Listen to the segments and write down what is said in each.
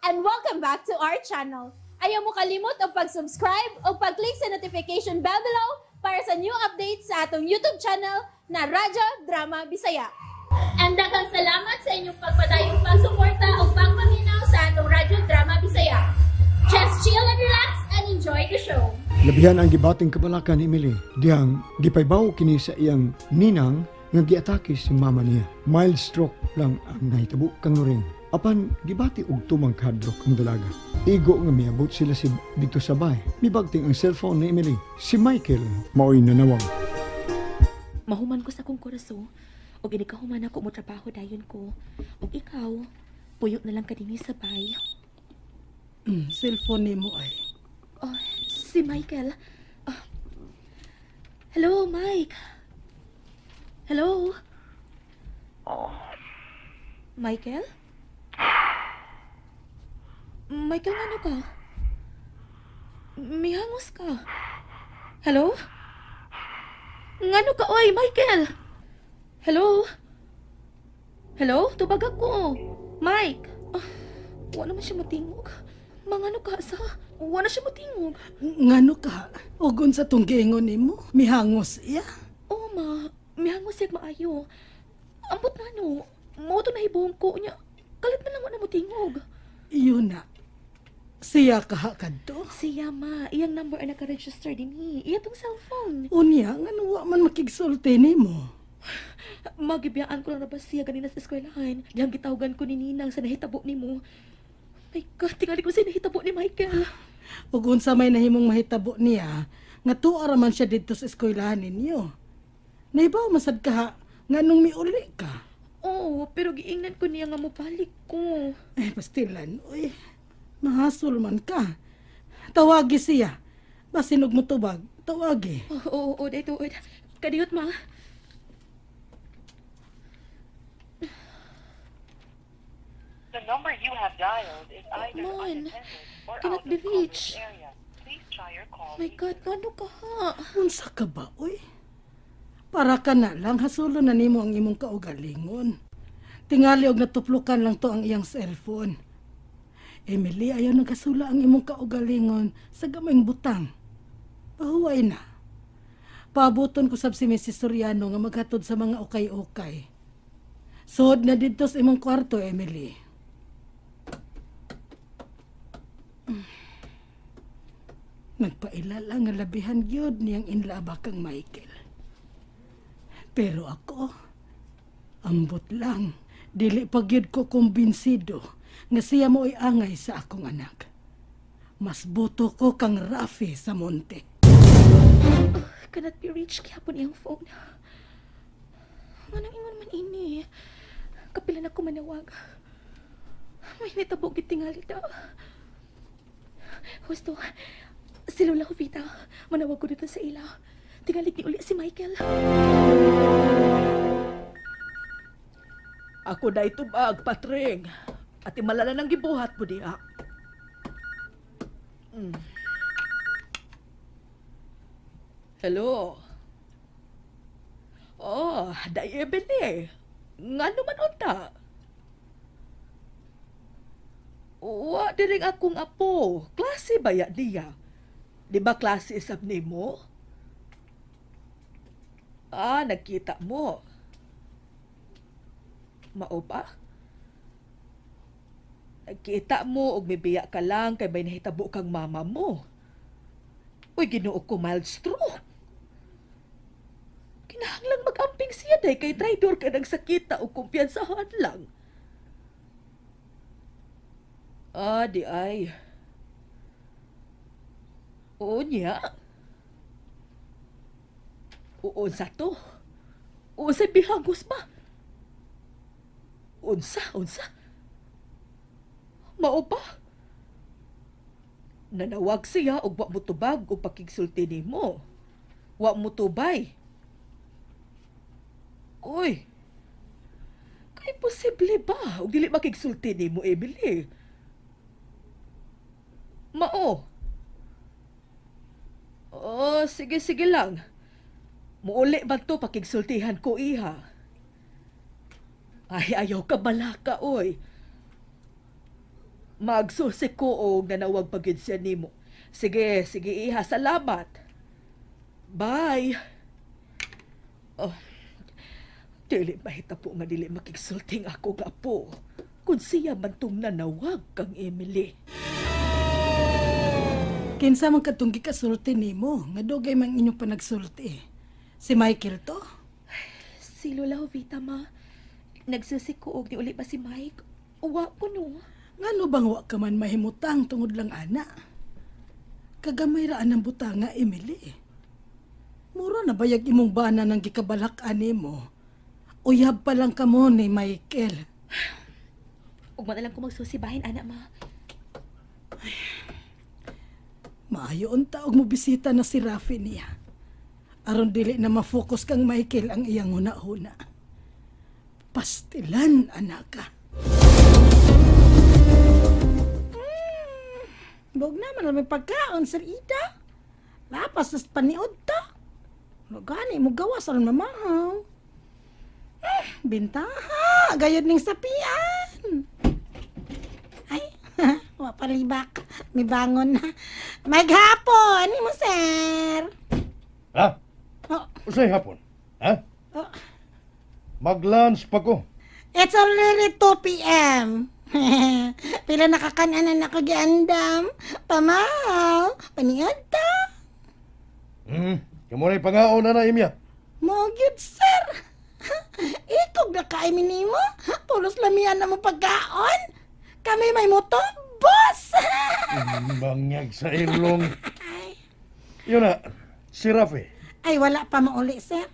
And welcome back to our channel. Ayaw mo kalimot og pag-subscribe o pag-click sa notification bell below para sa new updates sa atong YouTube channel na Radyo Drama Bisaya. And daghang salamat sa inyong pagpadayong pagsuporta o pagpaminaw sa atong Radyo Drama Bisaya. Just chill and relax and enjoy the show. Labihan ang gibating kabalaka ni Emily. Dihang gipaybaw kini sa iyang ninang nga giatake si mama niya. Mild stroke lang ang nahitabo kang Noreen. Apan gibati og tumang kahadlok ang dalaga. Igo nga miabot sila si dito sa bay. Mibagting ang cellphone ni Emily. Si Michael maoy nanawag. Mahuman ko sa akong kurso. Og inikahuman ako mo trabaho dayon ko. Og ikaw, puyo na lang ka dinhi sa bay. Cellphone nimo ay. Oh, si Michael. Oh. Hello, Mike. Hello? Michael? Michael, ano ka? Mihangos ka. Hello? Ngano ka, oy, Michael? Hello? Hello? Tubag ako. Mike? Ah, wala naman siya matingog. Mangano ka sa? Wala siya matingog. Ngano ka? Og unsa tong giingon nimo? Mihangos iya. Oo, ma. Mihangos siya maayo. Ambot na no. Mao to nahibuong ko niya. Kalit man lang wala mo tingog. Iyon na. Siya kaha kadto. Siya, ma. Iyang number ang naka-register dinhi. Iya tong cellphone. Unya ngano wa man makigsulti nimo? Magibiyaan ko lang na ba siya ganina sa eskwelahan. Diyang gitawagan ko ni Ninang sa nahitabo nimo. My God, tingali ko sa nahitabo ni Michael. Ug unsa may nahimong mahitabo niya nga tuwa ra man siya didto sa eskwelahan ninyo. Nahibaw masad ka nganong miuli ka. Oo, pero giingnan ko niya nga mobalik ko. Eh, pastilan, uy. Mahasol man ka. Tawagi siya. Basin og motubag, tawagi. Oo, oo, oo, dahil tuod. Kadiyot, ma. The number you have dialed is either Man, unattended or cannot out be of coverage reached. area. Please try your call My God, ngano ka ha? Unsa ka ba, uy? Para ka na lang, hasulo na nimo ang imong kaugalingon. Tingali og natuplukan lang to ang iyang cellphone. Emily, ayaw nagasula ang imong kaugalingon sa gamayng butang. Pahuway na. Paabuton ko sab si Mrs. Soriano nga maghatod sa mga ukay-ukay. Suod na didto sa imong kwarto, Emily. Nagpailala nga labihan gyud niyang inlaba kang Michael. Pero ako, ambot lang, dili pa gyud ko kumbinsido nga siya mo'y angay sa akong anak. Mas boto ko kang Rafi sa monte. Oh, cannot be reached gyapon iyang phone. Nganong ingon man ini? Kapila na ko manawag. May nitabo gid tingali ta. Husto, si Lola Jovita, manawag ko dito sa ila. Tingalig ni uli si Michael. Ako na itubag, Patring. At imalala ng gibuhat mo diha. Hello? Oh, dai Ebele. Ngano man unta? Wa diring akong apo. Klase ba ya niya? Di ba klase isab nimo? Ah, nagkita mo. Mao ba? Nagkita mo og mibiya ka lang kay may nahitabo kang mama mo. Uy, Ginoo ko, mild stroke. Kinahanglang mag-amping siya day kay traidor ka ng sakita o kumpiyansahan lang. Ah, di ay. Oo niya. Oo, unsa to? Unsa bihagos ba? Unsa, unsa? Mao ba? Nanawag siya og wa mo tubag og pakigsulti nimo. Wa mo tubay. Uy. Kay posible ba og dili makigsulti nimo, Emily? Mao. Oh, sige, sige lang. Muuli man to pakigsultihan ko, iha. Ay, ayaw ka balaka, oy. Magsusi ko og nanawag pa gyud siya nimo. Sige, sige iha, salamat. Bye. Oh, dili mahitabo nga dili makigsulting ako nga apo. Kung siya man tong nanawag kang Emily. Kinsa man kadtong gikasulti nimo nga dugay man inyong panagsulti. Si Michael to? Si Lola Jovita, ma. Nagsusi ko og niuli ba si Mike? Uwa ko no. Ngano bang wa ka man mahimutang tungod lang ana? Kagamay ra ang butanga, Emily. Mura na bayag imong bana ng gikabalak-an nimo. Uyab pa lang kamo ni Michael. Ugma na lang ko magsusibahin, ana, ma. Maayo unta og mobisita na si Rafi niya. Aron dili na ma-focus kang Michael ang iyang huna-huna. Pastilan, anaka. Bog naman may pagkaon, Sir Ida. Lapas sa paniod ta. Gani mo gawas aron mamahaw. Bintaha, gayod ning sapian. Ay, wa palibak. May bangon na. Maghapon mo, sir. Ha? Oh, Usay hapon? Ha? oh. Mag-lunch pa ko. It's already 2 p.m. Pila nakakananan ako giandam. Pamahaw, paniod ta. Kamo na'y pangaon na na, Imya. Mo gyud, sir. Ikog na kaay nimo. Pulos lamian na mo pagkaon. Kami may moto, boss. Bangag sa ilong. Yun na, si Rafi. Ay, wala pa mauli, sir.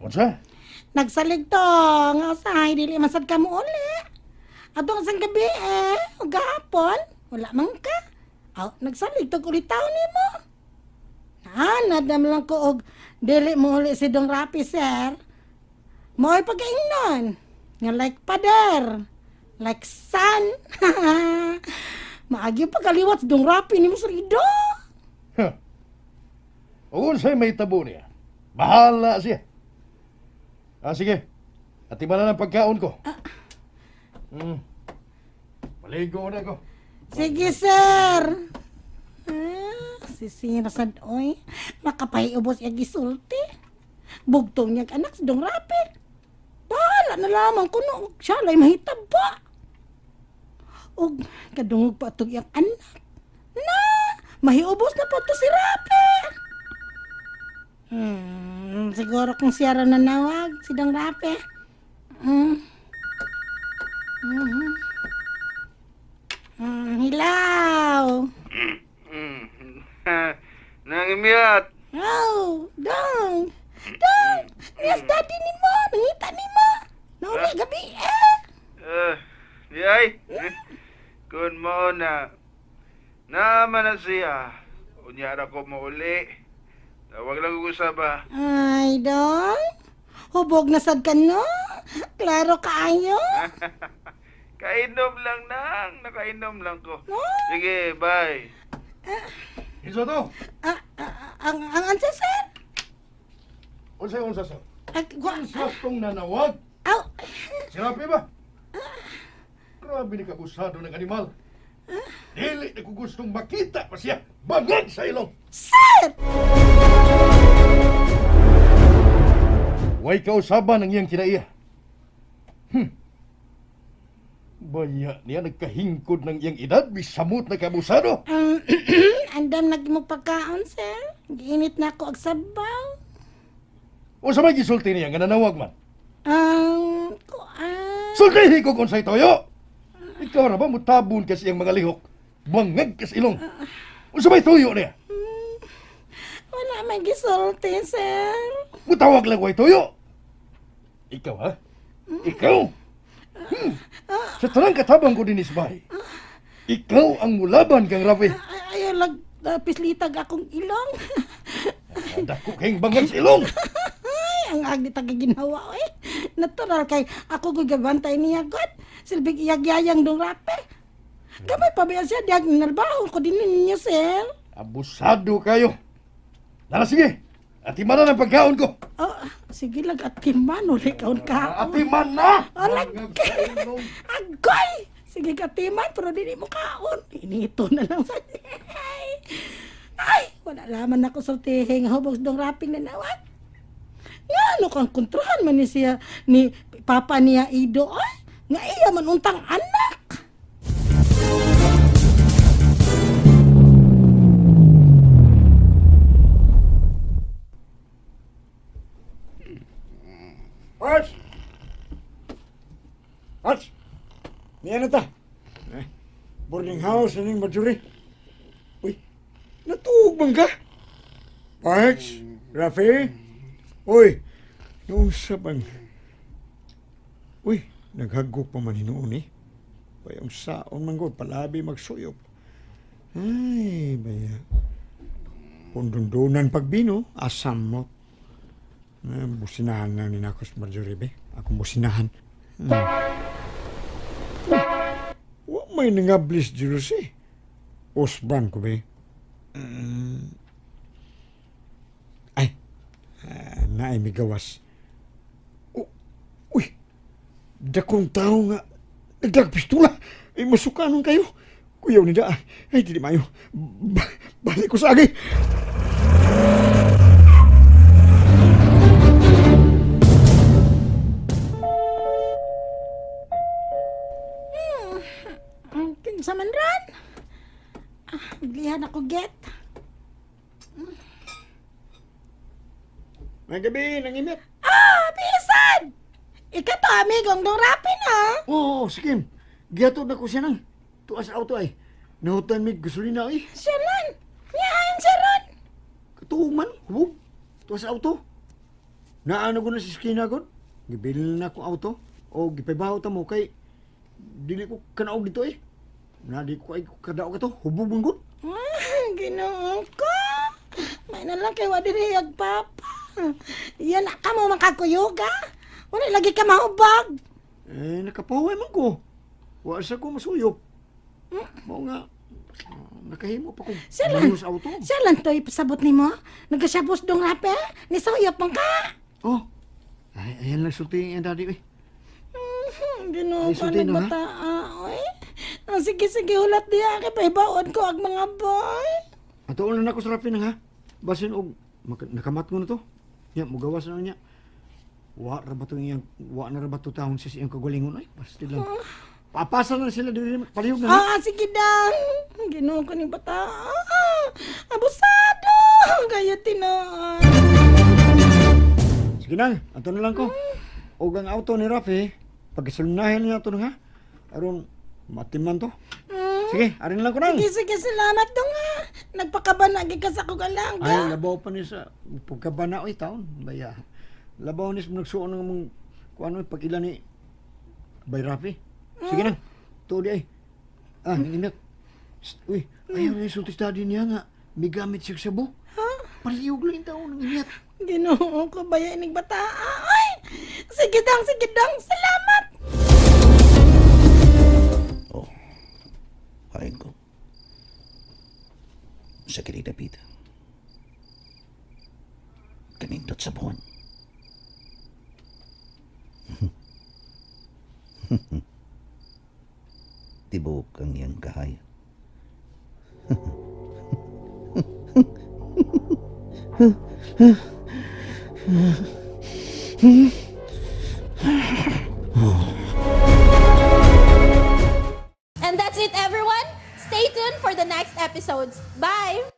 Unsa? Nagsalig to. Nga usahay, dili masad ka mo uli. Atong isang gabi eh, o gahapon, wala man ka. Aw, nagsalig to ulit taon nimo. Naanad naman lang ko og dili mo uli si Dong Rapi, sir. Mo'y pagkaingnon. Nga like pader. Like sun. Maagyo pagkaliwat si Dong Rapi nimo sa Ido. Huh. O unsay may tabo niya? Bahala siya. Ah, sige. Atiman na ng pagkaon ko. Maligo na ko. Sige, sir. Ah, si Sira sad oy. Makapahiubos iya gisulti. Bugtong niya anak si Dong Rapi. Bahala na lamang kuno siya lay mahitabo. Og kadungog pa atong iyang anak. Na, mahiubos na po to si Rapi. Siguro kung siya ra nanawag, si Dong Rapi. Hilaw. Nang imiyat. Oh, Dong. Dong, yes, daddy ni mo. Nangita ni mo. Nauli gabi eh. Di ay. Kun mo na. Naman na siya. Unyara ko mauli. Tawag lang ko sa ba. Ay, Dong. Hubog na sad ka no. Klaro kaayo. Kainom lang nang. Nakainom lang ko. Sige, bye. Isa to. Ang ansa, sir? Unsay unsa sir? Unsa tong nanawag? Aw. Si Rafi ba? Grabe ni kabusado ng animal. Dili na ko gustong makita pa siya. Bangag sa ilong. Sir! Way kausaban ang iyang kinaiya. Baya niya nagkahingkod ng iyang edad, bisamot na kabusado. Andam nagmo pagkaon, sir. Giinit na ako og sabaw. O sa may gisulti niya nga nanawag man? Kuan. Sultihi ko kung sa'y toyo! Ikaw ra ba mutabon kasi iyang mga lihok? Bangag kas ilong. O sa may toyo niya? Wala may gisulti, sir. Mutawag lang way toyo! Ikaw, ha? Ikaw? Sa tanang katabang ko din isbay, ikaw ang mulaban kang Rafi. Ayaw lag, pislitag akong ilong. Dako kayong bangag sa ilong. Ay, ang agdi tagaginawa, eh. Natural kay ako ko gabantay niya, God. Silbig iyagyayang dong Rapi. Gamay pa ba siya, diag narbaho ko din ninyo, sir. Abusado kayo. Nara, sige. Atiman na ng pagkaon ko. Oh, sige lag, atiman. Uli kaon kaon. Atiman na! Alag! Agoy! Sige katiman, pero dili mo kaon. Inito na lang sa Ay, wala laman ako sultihe nga hubog dong rapping na nawat. Nga ano kang kontrahan man ni siya ni papa niya Ido ay nga iya man untang anak. Arch! Arch! Niya na ta. Eh, boarding house na ning Marjorie. Uy, natuog bang ka? Parks? Rafi? Uy, noong sa bang... Uy, naghagok pa man hinuon eh. Bayang saon man ko, palabi magsuyop. Ay, baya. Pundundunan pagbino, asam mo. Businahan na ni Nakos Marjorie, be. Akong businahan. Wa may nangablis, Jerusi. Osban ko, be. Ay, naay may gawas. Oh, uy, dakong tao nga, nagdagpistula. Ay, masukanon kayo. Kuyaw ni da. Ay, dili mayo. Balik ko sa agi. Kinsa man ron? Glihan ako get. May gabi, nangimit. Ah, bisan! Ika to, amigong dong rapin, ha? Oo, sige. Gihatod na ko siya nang. Tuas auto ay. Nahutan may gasolina ay. Siya lang. Niyain siya ron. Katuog man, hubog. Tuas auto. Naano ko na si Skina ko. Gibilin na ko auto. O gipaybaho ta mo kay dili ko kanaog dito eh. Na di ko ay kadaog ato. Hubog man gud. Ah, Ginoo ko. May na lang kay wa diri ag papa. Yan na ka mo makakuyog, ha? Wala lagi ka mahubag. Eh, nakapahuway man ko. Wa sa ko masuyop. Mao nga, nakahimo pa ko. Siya lang. Sa auto. Siya lang to ipasabot nimo. Nagasabos dong rape. Nisuyop man ka. Oh. Ay, ayan lang sulti ang daddy, eh. Ginoo Ay, ko sulti no, ha? nagbata. Oy. Ah, sige, sige, hulat diya. Kay pahibaon ko ang mga boy. Atoon na nako sa rapi nang, ha? Basin og nakamat ko na to. Nya, mugawas na niya. Wa ra ba to iyang, wa na ra ba to taon sa iyang kagalingon ay? Basta lang. Papasa na sila diri palihog na. Ah, sige dang. Ginoo ko ning bata. Ah, abusado. Kaya tinuod. Sige nang, ato na lang ko. Og ang auto ni Rafi, pagkasulnahin niya ato na, ha? Aron matiman to. Sige, arin lang ko nang. Sige, sige, salamat dong, ha. Nagpakabana gid ka sa akong alaga. Ay, labaw pa ni sa pagkabana oy taon. Baya. Labaw ni sa nagsuon ng mong kuano pag-ila ni Bay Rafi. Sige nang. Tuod ay. Ah, ingat. Uy, ayaw na yung sultis daddy niya nga. May gamit siya sa sabo. Ha? Paliyog lang yung taon ng ingat. Ginoo ko baya inig bata. Ay, sige dang, sige dang. Salamat. Oh, kain ko. Sa kini David. Kanindot sa buwan. Tibok ang iyang kahaya. And that's it, everyone. Stay tuned for the next episodes. Bye!